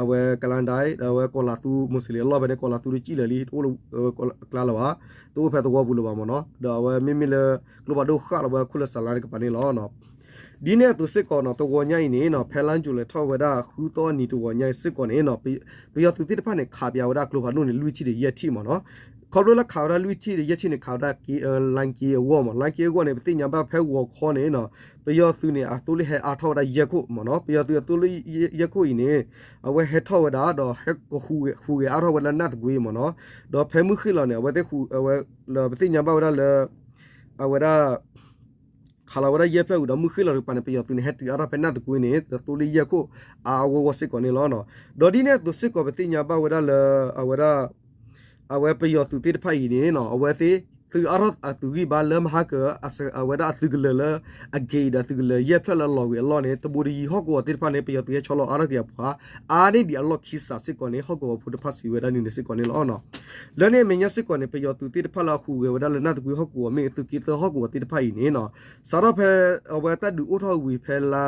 အဝဲကလါဒါ ဒီးအဝဲကီၢ်လၤသူမူးစလ့ၣ်အလီၢ်ဖဲန့ၣ် ကီၢ်လၤသူတစံၣ်လၢာ်လံ တအိၣ်လၢကျါလၢၤဘၣ်, တအိၣ်ဖဲသဝီပူၤလၢၤဘၣ်မ့ၢ်နီၤ, ဒီးအဝဲမ့မ့ၢ်လၢ ကျိဖးဒိၣ်ဃၣ်လီၤဝဲအခိၣ်လၢစၣ်လါတကပၤန့ၣ်လီၤ. ဒ်န့ၣ်အသိးစ့ၢ်ကီးနီၤ တဂီၤညါအံၤန့ၣ်နီၤ ဖဲလါယူၤလဲၤထီၣ်ဝဲဒၣ်ဃုသီအနံၤတဂီၤညါအံၤစ့ၢ်ကီးန့ၣ်နီၤ ပယီၤသုးသ့ၣ်တဖၣ်န့ၣ် ခးပၠးဝဲဒၣ်ကျိဖးဒိၣ်န့ၣ် လွံၢ်ထံၣ်ဒီးယဲၢ်ထံၣ်မ့ၢ်နီၤ, ခီဖျိလၢခးဝဲဒၣ်လွံၢ်ထံၣ်ဒီးယဲၢ်ထံၣ်န့ၣ် ခးဝဲဒၣ် လါက့အဂီၢ်မ့ၢ် လါက့အဂီၢ်န့ၣ် ပသ့ၣ်ညါဘၣ်ဖဲဂီၤခီန့ၣ်နီၤ ပယီၤသုးန့ၣ် အသိလ့ၣ်ဟဲအါထီၣ်ဝဲဒၣ်ယဲၢ်ခိၣ်မ့ၢ်နီၤ, ပယီၤသုးအသိလ့ၣ်ယဲၢ်ခိၣ်အံၤန့ၣ် အဝဲဟဲထီၣ်ဝဲဒၣ်ဒီးဟဲကဟူးဂဲၤအါထီၣ်ဝဲလၢနၢ်သကွ့မ့ၢ်နီၤ, ဒီးဖဲမုၢ်ဃ့ၢ်လီၤန့ၣ် အဝဲသ့ၣ်ဟူးဝဲလၢပသ့ၣ်ညါဘၣ်ဝဲဒၣ်လၢ အဝဲဒၣ် ခးလီၤဝဲဒၣ်ယဲၢ်ဖျၢၣ်ဝံၤဒီး မုၢ်ဃ့ၢ်လီၤတကပၤန့ၣ် ပယီၤသုးန့ၣ် ဟဲတုၤအါထီၣ်ဖဲနၢ်သကွ့န့ၣ် သသိလ့ၣ်ယဲၢ်ခိၣ်အါအါဂီၢ်ဂီၢ်စ့ၢ်ကီးန့ၣ်လီၤ. ဒီးဒ်န့ၣ်အသိးစ့ၢ်ကီး ပသ့ၣ်ညါဘၣ်ဝဲဒၣ်လၢ အဝဲဒၣ် အဝဲပယီၤသုးသ့ၣ်တဖၣ်အံၤန့ၣ်နီၤ အဝဲသ့ၣ် သုးအါထီၣ်အသုးဂံၢ်ဘါလၢမဟါက အဝဲဒၣ်အသုးကလၢၤလၢ အဂ့ၤဒီးသုးကလၢၤယဲၢ်ဖျၢၣ်လၢအလီၤဝံၤအလီၢ်န့ၣ် တဘူးတယံၤဟီၣ်ကဝီၤသ့ၣ်တဖၣ်န့ၣ် ပယီၤသုးဟဲဆီလီၤအါထီၣ်က့ၤအပှၤ အါန့ၢ်ဒံးအလီၢ်ခံစးစ့ၢ်ကီးန့ၣ် ဟီၣ်ကဝီၤဖိတဖၣ်စံးဝဲဒၣ်န့ၣ်စ့ၢ်ကီးန့ၣ်လီၤ. လၢန့ၣ်အမဲာ်ညါစ့ၢ်ကီးန့ၣ် ပယီၤသုးသ့ၣ်တဖၣ်လၢအဟူးဂဲၤဝဲဒၣ်လၢနၢ်သကွ့ဟီၣ်ကဝီၤမ့ၢ်ဂ့ၤ သုးက့သၢဟီၣ်ကဝီၤသ့ၣ်တဖၣ်အံၤန့ၣ်နီၤ စးထီၣ်ဖဲအဝဲတၢ်ဒုးအိၣ်ထီၣ်ဝံၤဖဲလါ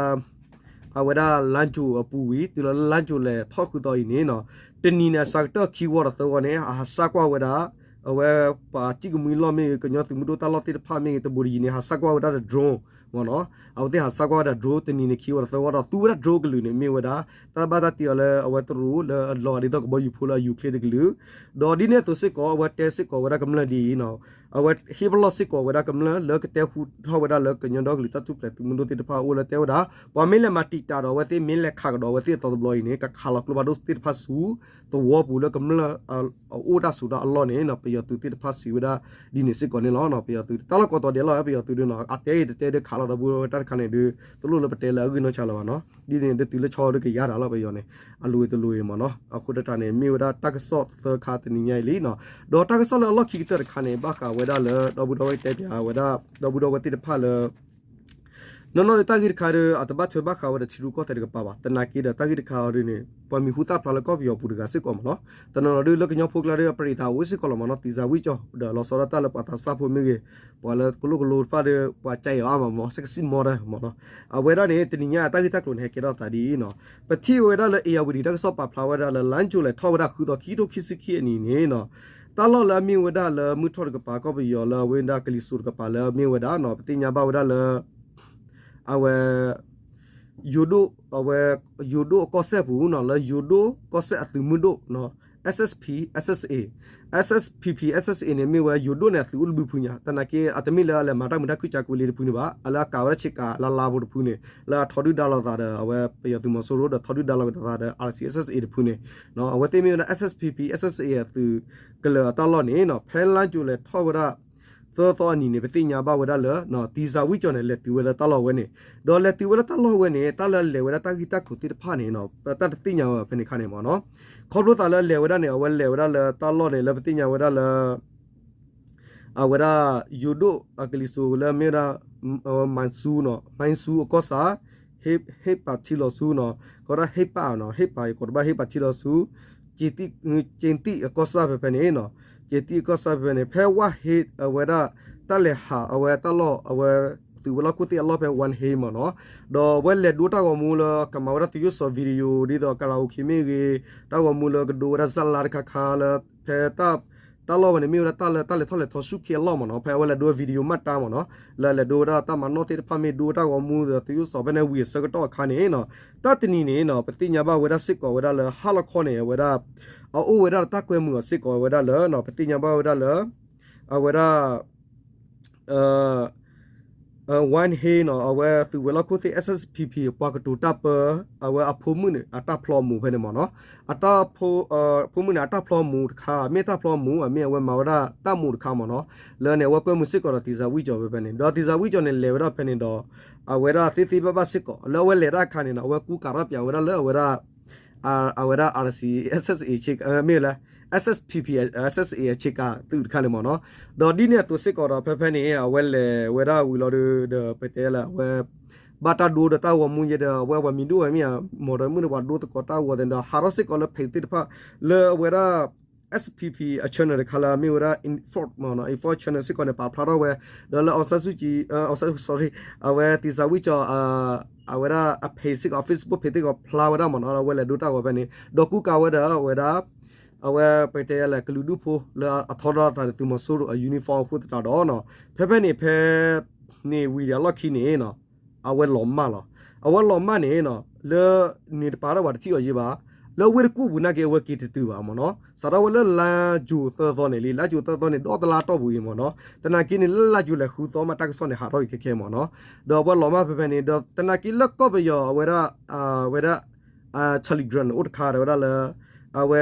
အဝဲဒၣ်လါယူၤအပူၤဝံၤ တုၤလၢလါယူၤလဲၤထီၣ်ဃုသီအံၤန့ၣ်နီၤ တနံၤန့ၣ် အစှၤကတၢၢ်ခံဝီဒီးသၢဝီန့ၣ် အဟးစၢ်ကွၢ်ဝဲဒၣ် အဝဲပှၤစံၣ်ကမှံလီၢ်မ့ၢ်ဂ့ၤ ကညီသုးမုၢ်ဒိၣ်တၢ်လီၢ်သ့ၣ်တဖၣ်မ့ၢ်ဂ့ၤ တဘူးတယံၤန့ၣ် ဟးစၢ်ကွၢ်ဝဲဒၣ်ဒီး drone မ့ၢ်နီၤ အဝဲသ့ၣ်ဟးစၢ်ကွၢ်ဝဲဒၣ် drone တနံၤန့ၣ်ခံဝီဒီးသၢဝီဒီးသူဝဲဒၣ် drone ကလုာ်န့ၣ် မ့ၢ်ဝဲဒၣ် တၢ်ဘၣ်တၢ်တ့အီၤလၢအဝဲတရူးလၢအလီၤဂာ်ဒ်သိးကဘီယူၤဖိလၢအယူၤချ့တကလုာ် ဒီးဒ်န့ၣ်အသိးစ့ၢ်ကီး အဝဲတဲစ့ၢ်ကီးဝဲဒၣ်ကမျၢၢ်ဒ်အံၤနီၤ အဝဲဟ့ၣ်ပလီၢ်စ့ၢ်ကီးဝဲဒၣ်ကမျၢၢ်လၢကတဲဃူထီၣ်ဝဲဒၣ်လၢကညီဒီကလုာ်တၢ်ထူၣ်ဖျဲးသုးမုၢ်ဒိၣ်သ့ၣ်တဖၣ်အအိၣ်လၢတဲဝဲဒၣ် ပှၤမ့ၢ်လဲၤမၤတံာ်တာ်ဒီးအဝဲသ့ၣ် မ့ၢ်လဲၤခးကဒီးအဝဲသ့ၣ်အသီတဘျီအံၤန့ၣ် ကခးလီၤကျိဖးဒိၣ်သ့ၣ်တဖၣ်ဆူ သဝီပူၤလၢကမျၢၢ်အအိၣ်တၢ်ဆိးတၢ်အလီၢ်န့ၣ်နီၤ ပယီၤသုးသ့ၣ်တဖၣ်စံးဝဲဒၣ်ဒ်န့ၣ်စ့ၢ်ကီးန့ၣ်လီၤ. ပယီၤသုးတၢ်လီၢ်ကိးတီၤဒဲးလီၤ ပယီၤသုးဒုနီၤ အတဲအံၤတတဲဒုခးလီၤဒီပုၢ်ဝဲၢ်တၢ်တခါန့ၣ်ဒု တလိၣ်လၢပတဲလၢအဂ့ၢ်နီၢ်ဆါလၢၤဘၣ်နီၤ ဒ်န့ၣ်ဒုတုၤလၢဆီဒုကယၤတၢ်လီၤ ပယီၤန့ၣ် အလိၤတလိၤအံၤမ့ၢ်နီၤ အဃိတၢ်န့ၣ် မ့ၢ်ဝဲဒၣ်တၢ်ကစီၣ်သၢခါတနံၤညါအံၤလံနီၤ ဒီးတၢ်ကစီၣ်လၢအလီၢ်ခံကတၢၢ်တခါန့ၣ် ဘၣ်ဃးဝဲဒၣ်လၢ ဒီပုၢ်ဒီဝဲၢ်တဲပၠးဝဲဒၣ် ဒီပုၢ်ဒီဝဲၢ်သ့ၣ်တဖၣ်လၢ နီၢ်နီၢ်ဒီးတၢ်ဂ့ၢ်တခါဒီး အတဘၣ်ထွဲဘၣ်ဃးဝဲဒီးထံရူၢ်ကီၢ်သဲးတကပၤဘၣ်. သနာ်က့ဒီးတၢ်ဂ့ၢ်တခါအံၤဒ်န့ၣ် ပှၤမံၤဟူသၣ်ဖျါလၢကီၢ်ပယီၤပူၤတဂၤစ့ၢ်ကီးမ့ၢ်နီၤ. တနီၤနီၤဒ်လၢကညီဖိကျါဒီးအပြံးသးအိၣ်စ့ၢ်ကီးလီၤမ့ၢ်နီၤ. သံစၤဝံၣ်ကၠီၣ်ဒီးလီၤဆီဒၣ်တၢ်လၢပှၤသးစၢ်ဖိမ့ၢ်ဂ့ၤ, ပှၤလၢကလိၣ်ကလိတဖၣ်ဒီး ပှၤကဲအီၤအါမးမ့ၢ် စဲကစံၣ်မီတၢ်မ့ၢ်နီၤ. အဝဲဒၣ်န့ၣ် တနံၤညါအတၢ်ဂ့ၢ်တၢ်ကျိၤန့ၣ် ဟဲကဲထီၣ်သးဒ်အံၤနီၤ. ပထံၣ်ဝဲဒၣ်လၢ အ့ၣ်ယၣ်ဝတံၤတၢ်ကစီၣ်ပာ်ဖျါဝဲဒၣ်လၢ လါယူၤလဲၣ်ထီၣ်ဝဲဒၣ်ဃုသီ ခံကထိခံဆံခံအနံၤန့ၣ်နီၤ, တၢ်လီၢ်လၢအမ့ၢ်ဝဲဒၣ်လၢမုၢ်ထီၣ်တကပၤ ကီၢ်ပယီၤလၢအဝဲဒၣ်ကလံၤစိးတကပၤလၢအမ့ၢ်ဝဲဒၣ်နီၤ ပသ့ၣ်ညါဘၣ်ဝဲဒၣ်လၢ အဝဲ ယိၤဒိၣ် အဝဲ ယိၤဒိၣ်အကီၢ်စဲၣ်ပူၤနီၤ လၢယိၤဒိၣ်ကီၢ်စဲၣ်အသုးမုၢ်ဒိၣ်နီၤ SSP SSA, SSPP SSA န့ၣ် မ့ၢ်ဝဲယိၤဒိၣ်န့ၣ် အသုးအိၣ်တဘျုးဖုညါ သနာ်က့ အတမ့ၢ်လၢအလဲၤမၤတၢ်မုာ်တၢ်ခုၣ်ကၢ်ကွံာ်လံတဖုန့ၣ်ဘၣ် အလၢအကးဝဲဒၣ်ဆ့ကၤလါလါဖိတဖုန့ၣ် လၢအထီဒုၣ်ဒါလိာ်သးဒီး အဝဲပယီၤသုးမီၤစိရိၤဒီးထီဒုၣ်ဒါလိာ်က့ၤသးဒီး RCSSA တဖုန့ၣ် အဝဲသ့ၣ်မ့ၢ်ဝဲဒၣ် SSPP SSA အသုးကလၢၤအတၢ်လီၢ်န့ၣ်နီၤ ဖဲလါယူၤလဲၣ်ထီၣ်ဝဲဒၣ် သၢသီအနံၤန့ၣ် ပသ့ၣ်ညါဘၣ်ဝဲဒၣ်လၢ သံစၤဝံၣ်ကၠီၣ်န့ၣ် လဲၤတုၤဝဲလၢတၢ်လီၢ်ဝဲန့ၣ်, ဒီးလဲၤတုၤဝဲလၢတၢ်လီၢ်ဝဲန့ၣ် တၢ်လၢအလဲၤဝဲဒၣ်တၢ်ဂ့ၢ်တၢ်ကျိၤသ့ၣ်တဖၣ်န့ၣ် ပတၢ်တသ့ၣ်ညါဝဲဖဲန့ၣ်အခါန့ၣ်မ့ၢ်နီၤ, ခီဖျိသးလၢအလဲၤဝဲဒၣ်န့ၣ် အဝဲလဲၤဝဲဒၣ်လၢတၢ်လီၢ်န့ၣ် လၢပသ့ၣ်ညါဝဲဒၣ်လၢ အဝဲဒၣ် ယိၤဒိၣ်အကလံၤစိးလၢမ့ၢ်ဝဲဒၣ် မၢၣ်စူနီၤ မၢၣ်စူအကီၢ်ဆၣ် ဟ့ၣ်ပာ်ထံလီၤဆူနီၤ ကီးဒၣ်ဟ့ၣ်ပာ်နီၤ ဟ့ၣ်ပာ်အံၤကိးတဘၣ်ဟ့ၣ်ပာ်ထံလီၤဆူ က့တံၣ်အကီၢ်ဆၣ်ဖဲဖဲန့ၣ်နီၤ, က့တံၣ်အကီၢ်ဆၣ်ဖဲဖဲန့ၣ် ဖဲဝၣ်ဟ့အဝဲဒၣ် တၢ်လဲၤဟးအဝဲတၢ်လီၢ် အဝဲသုးဝဲၤလီၢ်ခိၣ်သ့ၣ်အလီၢ်ဖဲဝၣ်ဟ့မ့ၢ်နီၤ, ဒီးအဝဲလဲၤဒိတၢ်ဂီၤမူလၢကမၤဝဲဒၣ်သရုပ်ဆောင် video ဒ်သိး karaoke မ့ၢ်ဂ့ၤ, တၢ်ဂီၤမူလၢကဒိဝဲဒၣ်ဇာတ်လမ်းတခါခါလၢ ဖဲ တၢ်လီၢ်ဝဲန့ၣ် မ့ၢ်ဝဲဒၣ်တၢ်လၢတၢ်လဲၤထီၣ်လဲၤထီဆူၣ်ခ့အလီၢ်မ့ၢ်နီၤ, ဖဲအဝဲလဲၤဒိ video မၢ်တၢ်မ့ၢ်နီၤ, လၢလဲၤဒိဝဲဒၣ်တၢ်မၤနီၣ်သ့ၣ်တဖၣ်မ့ၢ်ဒိတၢ်ဂီၤမူဒီးသရုပ်ဆောင်ဖဲန့ၣ်ဝံၤအဆၢကတီၢ်အခါန့ၣ်နီၤ, တၢ်တနံၤန့ၣ်နီၤ ပသ့ၣ်ညါဘၣ်ဝဲဒၣ်စ့ၢ်ကီးဝဲဒၣ်လၢဟါလီၤခီန့ၣ် အဝဲဒၣ် အအိၣ်ဝဲဒၣ်တၢ်ကွဲမုာ်အီၤစ့ၢ်ကီးဝဲဒၣ်လၢ ပသ့ၣ်ညါဘၣ်ဝဲဒၣ်လၢ အဝဲဒၣ် ဝၣ်ဟ့နီၤ အဝဲသုးဝဲၤလီၢ်ခိၣ်သ့ၣ် SSPP ပှၤကတိၤတၢ်ပၢ အဝဲအဖိမုၣ်န့ၣ် အတၢ်ဖျီမူၤဖဲန့ၣ်မ့ၢ်နီၤ, အတၢ် ဖိမုၣ်န့ၣ် အတၢ်ဖျီမူၤတခါ မ့ၢ်တၢ်ဖျီမူၤ အမ့ၢ်အဝဲမၤဝဲဒၣ်တၢ်မူၤတခါမ့ၢ်နီၤ, လၢန့ၣ် အဝဲကွဲမုာ်စ့ၢ်ကီးဒီးသံစၤဝံၣ်ကၠီၣ်ဖဲဖဲန့ၣ် ဒီးသံစၤဝံၣ်ကၠီၣ်န့ၣ် လဲၤဝဲဒၣ်ဖဲန့ၣ်ဒီး အဝဲဒၣ်သ့သ့ဘၣ်ဘၣ်စ့ၢ်ကီး လၢအဝဲလဲၤတၢ်အခါန့ၣ်နီၤ အဝဲကူကၤထီၣ်ပၠးဝဲဒၣ်လၢအဝဲဒၣ် အဝဲဒၣ် RCSS မ့ၢ်လၢ SSPP SSA အဆ့ကၤသုးတခါန့ၣ်မ့ၢ်နီၤ, ဒီးဒ်န့ၣ်အသိးစ့ၢ်ကီးဒီး ဖဲဖဲန့ၣ် အဝဲလဲၤဝဲဒၣ်ဝံၤလီၤဒီး ဒီးပတဲလၢ အဝဲ ဘၣ်တၢ်ဒိဒီးတၢ်ဂီၤမူယဲဒီး အဝဲပှၤမံၤဒိၣ်ဝဲမ့ၢ်ဧါ မီၤဒီးမုၣ်န့ၣ် ပှၤဒိသကိးတၢ်ဂီၤသ့ၣ်ဒီး ဟးထီၣ်စ့ၢ်ကီးလၢ page သ့ၣ်တဖၣ် လၢအဝဲဒၣ် SSPP အ channel တခါလၢမ့ၢ်ဝဲဒၣ် Info မ့ၢ်နီၤ Info channel စ့ၢ်ကီးန့ၣ် ပာ်ဖျါထီၣ်ဝဲ ဒီးလၢ အောင်ဆန်းစုကြည် အ အောင်ဆန်း sorry အဝဲသံစၤဝံၣ်ကၠီၣ် အဝဲဒၣ်အ page စ့ၢ်ကီး Facebook page သ့ၣ်ကီးဖျါဝဲဒၣ်မ့ၢ်နီၤ အဝဲလဲၤဒိတၢ်ဂီၤဖဲန့ၣ် ဒီးကူကၤဝဲဒီးအဝဲဒၣ် အဝဲပတဲယဲလဲၣ် ကလုာ်ဒူၣ်ဖိလၢအထီဒါသးဒီးသုးမီၤစိရိၤအ uniform အဃိသတးဒီးနီၤ ဖဲဖဲန့ၣ်ဖဲ န့ၣ်ဝံၤဒီးအလီၢ်ခံန့ၣ်နီၤ အဝဲလီၤမၢ်လီၤ. အဝဲလီၤမၢ်န့ၣ်နီၤ လၢန့ၣ်တပၤဒီးပှၤတထံၣ်အီၤယံၤဘၣ်. လၢဝ့ၢ်တကူၣ်ပူၤနာ်က့အဝဲက့ၤတတုၤဘၣ်မ့ၢ်နီၤ. စးထီၣ်ဝဲလၢလါယူၤသၢသီန့ၣ်လံ လါယူၤသၢသီန့ၣ် ဒီတလါတီၢ်ပူၤအံၤမ့ၢ်နီၤ. သနာ်က့န့ၣ် လၢလါယူၤလဲၤဃုသီမး တၢ်ကစီၣ်န့ၣ် ဟးထီၣ်က့ၤခဲခဲမ့ၢ်နီၤ. ဒီးအဝဲလီၤမၢ်ဖဲဖဲန့ၣ် ဒီးသနာ်က့လၢကီၢ်ပယီၤအဝဲဒၣ် အဝဲဒၣ် Telegram န့ၣ် အိၣ်တခါတဲဝဲဒၣ်လၢ အဝဲ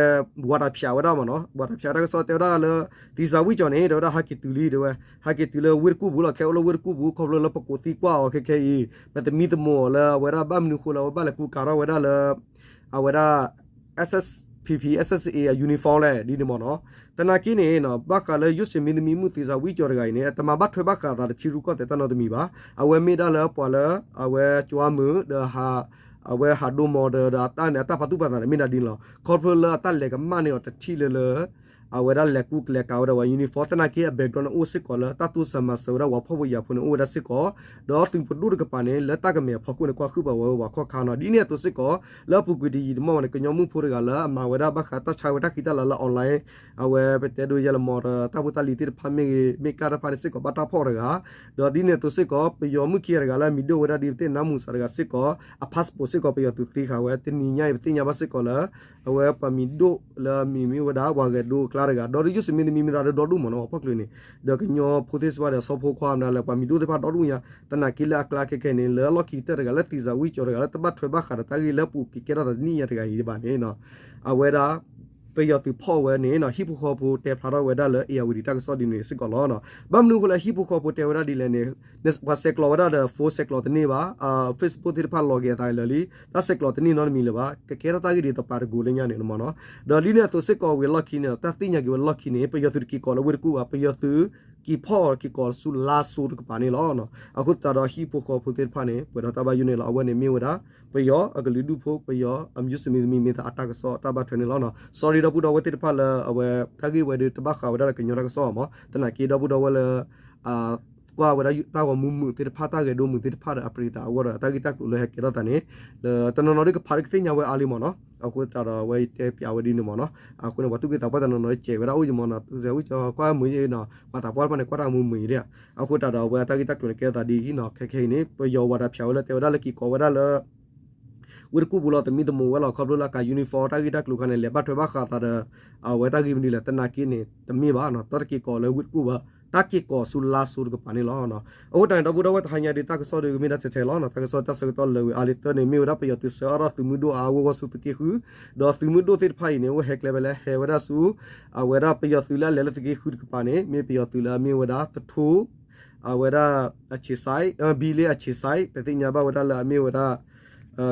ဝးတးဖၠးဝဲဒၣ်မ့ၢ်နီၤ ဝးတးဖၠးတၢ်ကစီၣ်တဲဝဲဒၣ်လၢ သံစၤဝံၣ်ကၠီၣ်န့ၣ် တဲဝဲဒၣ်ဟးက့ၤတုၤလံ တဲဝဲ ဟးက့ၤတုၤလၢဝ့ၢ်တကူၣ်ပူၤလီၤ ခဲအိၣ်လၢဝ့ၢ်တကူၣ်ပူၤ ခီဖျိလၢပကိးသံကွၢ်အီၤခဲခဲအံၤ ပသမံသမိးအီၤလၢအဝဲဒၣ်ဘၣ်မနုၤဃိလၢအဝဲဘၣ်လဲၤကူကၤထီၣ်ဝဲဒၣ်လၢ အဝဲဒၣ် SSPP SSA အ uniform လဲၣ် ဒ်န့ၣ်မ့ၢ်နီၤ. သနာ်က့န့ၣ် ဘၣ်ဃးလၢယိၣ်စ့မံသမံမုၢ်သံစၤဝံၣ်ကၠီၣ်တဂၤအံၤန့ၣ် အတမၤဘၣ်ထွဲဘၣ်ဃးအသးဒီးထံရူၢ်ကီၢ်သဲးတၢ်နီတမံၤဘၣ်. အဝဲမ့ၢ်ဒၣ်လၢပှၤလၢ အဝဲကၠီမုာ်ဒီး အဝဲဟးဒိမီၤဒီး အတၢ်န့ၣ်အတၢ်ပာ်သူၣ်ပာ်သးန့ၣ်မ့ၢ်ဒၣ်ဒ်န့ၣ်လီၤ. ခီဖျိလၢအတၢ်လဲၤကမၣ်န့ၢ်အီၤတထံၣ်လၢလၢ အဝဲဒၣ်လဲၤကူကလဲၤကၤဝဲဒၣ်ပှၤ uniform သနာ်က့အ background န့ၣ်အိၣ်စ့ၢ်ကီးလၢတၢ်တိစၢၤမၤစၢၤဝဲဒၣ်ပှၤဖှီၣ်ဖိယာ်ဖိန့ၣ်အိၣ်ဝဲဒၣ်စ့ၢ်ကီး, ဒီးသုးပဒိၣ်တကပၤန့ၣ် လၢတၢ်ကမဲာ်အဖီခိၣ်န့ၣ် ကွၢ်ဟုၣ်ပာ်ဝဲဝဲပှၤခီၣ်ခါနီၤ. ဒ်န့ၣ်အသိးစ့ၢ်ကီး လၢအပူၤကွံာ်တယံာ်တမီၢ်ဘၣ်န့ၣ် ကညီမုၣ်ဖိတဂၤလၢအမၤဝဲဒၣ်ဘၣ်ဃးတၢ်ဆါဝဲတၢ်ဃံတၢ်လၤလၢ online အဝဲပတဲဒိယဲလမီၤဒီးတၢ်ဖိတၢ်လံၤသ့ၣ်တဖၣ်မ့ၢ်ဂ့ၤ မ့ၢ်ကၢ်တဖၣ်န့ၣ်စ့ၢ်ကီးဘၣ်တၢ်ဖီၣ်တဂၤ, ဒီးဒ်န့ၣ်အသိးစ့ၢ်ကီး ပယီၤမုၣ်ခံဂၤတဂၤလၢအမံၤဒိၣ်ဝဲဒၣ်ဒ်ပသ့ၣ်နါမူၤစးတဂၤစ့ၢ်ကီး အ passport စ့ၢ်ကီးပယီၤသုးသ့ဃာ်ဝဲ တနံၤညါအံၤပသ့ၣ်ညါဘၣ်စ့ၢ်ကီးလၢ အဝဲပှၤမံၤဒိၣ်လၢအမံၤမ့ၢ်ဝဲဒၣ် ပှၤဂဲၤဒိအကျါတဂၤ ဒီးဒ်ယိၣ်စ့မံသမံမ့ၢ်သးဒီးဒီဒူၣ်မ့ၢ်နီၤ ပှၤဖီၣ်ကျၢၤန့ၣ် ဒီးကညီဖိသ့ၣ်စ့ၢ်ကီးဒီးဆီဖိခွါမတၤလၢပှၤမံၤဒိၣ်သ့ၣ်တဖၣ်ဒီဒူၣ်ညါ သနာ်က့လၢအကျါခဲခဲန့ၣ် လၢအလီၢ်ခံကတၢၢ်တဂၤလၢသံစၤဝံၣ်ကၠီၣ်တဂၤလၢတဘၣ်ထွဲဘၣ်ဃးဒီးတၢ်ဂ့ၢ်လၢပူၤက့ၤကဲထီၣ်သးတနံၣ်ညါတဂၤအံၤဘၣ်န့ၣ် အဝဲဒၣ် ပယီၤသုးဖီၣ်ဝဲန့ၣ် ဟံၣ်ဖိဃီဖိတဲဖျါထီၣ်ဝဲဒၣ်လၢ အ့ၣ်ယၣ်ဝတံၤတၢ်ကစီၣ်ဒ်န့ၣ်စ့ၢ်ကီးလီၤ. ဘၣ်မနုၤအဃိလၢဟံၣ်ဖိဃီဖိတဲဝဲဒၣ်ဒ်လဲၣ်န့ၣ် ပှၤဆဲးကျိးဝဲဒၣ်ဒီး phone ဆဲးကျိးတန့ၢ်ဘၣ်, Facebook သ့ၣ်တဖၣ်လီၤက့ၤအသးလၢာ်လံ, တၢ်ဆဲးကျိးတန့ၢ်နီတမံၤလၢၤဘၣ်, ကကဲထီၣ်တၢ်ဂ့ၢ်ဒ်သိးပာ်တကိးလၢညါန့ၣ်မ့ၢ်နီၤ. ဒီးဒ်န့ၣ်အသိးစ့ၢ်ကီးဝံၤအလီၢ်ခံန့ၣ် တၢ်သ့ၣ်ညါက့ၤဝဲလီၢ်ခံန့ၣ် ပယီၤသုးတက့ၤကိးလၢဝ့ၢ်တကူၣ်ဘၣ်, ပယီၤသုး က့ၤဖီၣ်အီၤက့ၤကိးဆူလါစိၤတကပၤန့ၣ်လီၤ. အဃိသတးဒီးဟံၣ်ဖိဃီဖိသ့ၣ်တဖၣ်န့ၣ် ပှဲၤဒီးတၢ်ဘၣ်ယိၣ်န့ၣ်လီၤ. အဝဲန့ၣ်မ့ၢ်ဝဲဒၣ် ပယီၤအကလုာ်ဒူၣ်ဖိ ပယီၤအမံၤစမံၤသမံၤ မ့ၢ်သးအတၢ်ကစီၣ်တၢ်ဘၣ်ထွဲန့ၣ်လီၤ. Sorry ဒီပုၢ်ဒီဝဲၢ်သ့ၣ်တဖၣ်လၢအဝဲတၢ်ဂ့ၢ်ဝဲဒၣ်တဘၣ်ဃးဝဲဒၣ်ဒီးကညီတၢ်ကစီၣ်မး, သနာ်က့ဒီပုၢ်ဒီဝဲၢ်လၢ ကွၢ်ဝဲဒၣ်တၢ်ဂီၤမူမုာ်သ့ၣ်တဖၣ် တၢ်ဂဲၤဒိမုာ်သ့ၣ်တဖၣ်ဒီးအပျံၤသးအဂီၢ်ဒီး တၢ်ဂ့ၢ်တၢ်ကျိၤလၢဟဲကဲထီၣ်သးန့ၣ် လၢတနီၤနီၤဒ်ကဖးဒ်ကသ့ၣ်ညါဝဲအါလံမးနီၤ. အဃိသတးဒီးအဝဲတဲပၠးဝဲဒ်န့ၣ်မးနီၤ. အဃိန့ၣ် ပှၤသူၣ်က့သးပှၢ်တနီၤနီၤ ကဲးဝဲဒၣ်အိၣ်ယမးနီၤ, စဲးဝံၣ်ကီကွၢ်မုာ်နီၤ, ပှၤသးပှၢ်တဖၣ်န့ၣ် ကွၢ်တၢ်မူမုာ်အံၤဒၣ်. အဃိသတးဒီးအဝဲတၢ်ဂ့ၢ်တၢ်ကျိၤန့ၣ်ကဲထီၣ်သးဒ်အံၤနီၤ. ခဲခဲအံၤန့ၣ် ပယီၤဝၤဒီးဖၠးဝဲလၢတဲဝဲဒၣ်လၢက့ၤကိးဝဲဒၣ်လၢ ဝ့ၢ်တကူၣ်ပူၤလီၤ တမံတမုာ်ဝဲလီၤ. ခီဖျိလၢက uniform တၢ်ဂ့ၢ်တၢ်ကျိၤခါန့ၣ် လဲၤဘၣ်ထွဲဘၣ်ဃးသးဒီး အဝဲတၢ်ဂ့ၢ်မနုၤလဲၣ် သနာ်က့န့ၣ် တမ့ၢ်ဘၣ်နီၤ, တၢ်တက့ၤကိးလၢဝ့ၢ်တကူၣ်ဘၣ်, တၢ်က့ၤကိးဆူလါစိၤတကပၤန့ၣ်လီၤ. အဃိတၢ်န့ၣ် ဒီပုၢ်ဒီဝဲၢ်တဟါညါဒ်တၢ်ကစီၣ်ဒ်မ့ၢ်ဒၣ်ထဲထဲလီၤ. တၢ်ကစီၣ်တၢ်ဆၢကတီၢ်လၢာ်ဝံၤအါလံသၢန့ၣ် မ့ၢ်ဝဲဒၣ်ပယီၤသုးဆှၢအီၣ်ထီၣ်သုးမုၢ်ဒိၣ်အါအါဂီၢ်ဂီၢ်ဆူသုးက့ဃု, ဒီးသုးမုၢ်ဒိၣ်သ့ၣ်တဖၣ်အံၤန့ၣ် အိၣ်ဟဲကျဲဖဲလဲၣ် ဟဲဝဲဒၣ်ဆူ အဝဲဒၣ်ပယီၤသုးလၢအလဲၤလၢသုးက့ဃုတကပၤန့ၣ် မ့ၢ်ပယီၤသုးလၢအမ့ၢ်ဝဲဒၣ်သထူ အဝဲဒၣ် အ ခြေစိုက်, ဘံလ့ အ ခြေစိုက်, ပသ့ၣ်ညါဘၣ်ဝဲဒၣ်လၢအမ့ၢ်ဝဲဒၣ်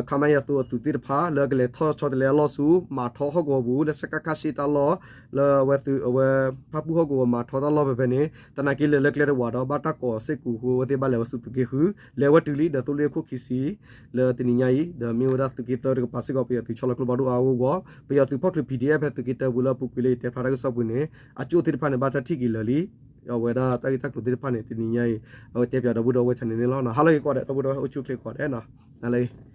ခမရ အသုးသ့ၣ်တဖၣ် လၢကလဲၤထီၣ်ဆီတလဲအလီၢ်ဆူ မၤထီဟီၣ်ကဝီၤပူၤ လၢ စကခ ရှ့တၢ်လီၢ် လၢအဝဲသုးအဝဲ ဖၣ်ပူၣ်ဟီၣ်ကဝီၤမၤထီတၢ်လီၢ်ဖဲဖဲန့ၣ် သနာ်က့လဲၤလၢကျဲတဝးဒီး ဘၣ်တၢ်ကိးစ့ၢ်ကီးအဃိ အဝဲသ့ၣ်ဘၣ်လဲၤဝဲဆူသုးက့ဃု လဲၤဝဲတုၤလံဒီးသိလ့ၣ်အခိၣ်ခံဆံ လၢတနံၤညါအံၤ ဒီးမ့ၢ်ဝဲဒၣ်သုးက့သၢတကပၤစ့ၢ်ကီး ပယီၤသုးဆီလီၤကျိဖးဒိၣ်အါအါဂီၢ်ဂီၢ်, ပယီၤသုးဖီၣ်ချုး ပီၣ်ဒံၣ်အဲၣ်ဖဲသုးက့တၢပူၤလၢအပူၤကွံာ်လၢယတဲဖျါတၢ်ကစီၣ်ပူၤန့ၣ် အကၠိၣ်သ့ၣ်တဖၣ်န့ၣ် ဘၣ်တၢ်ထံၣ်က့ၤလၢာ်လံ. အဝဲဒၣ်တၢ်ဂ့ၢ်တၢ်ကျိၤသ့ၣ်တဖၣ်န့ၣ် တနံၤညါအံၤ အဝဲတဲပၠးဒီပုၢ်ဒီဝဲၢ် channel န့ၣ်လီၤ. ဟါလၢအဂ့ၤကိးဂၤဒဲး ဒီပုၢ်ဒီဝဲၢ်အိၣ်ဆူၣ်အိၣ်ချ့ကိးဂၤဒဲးနီၤ, နၤလၢ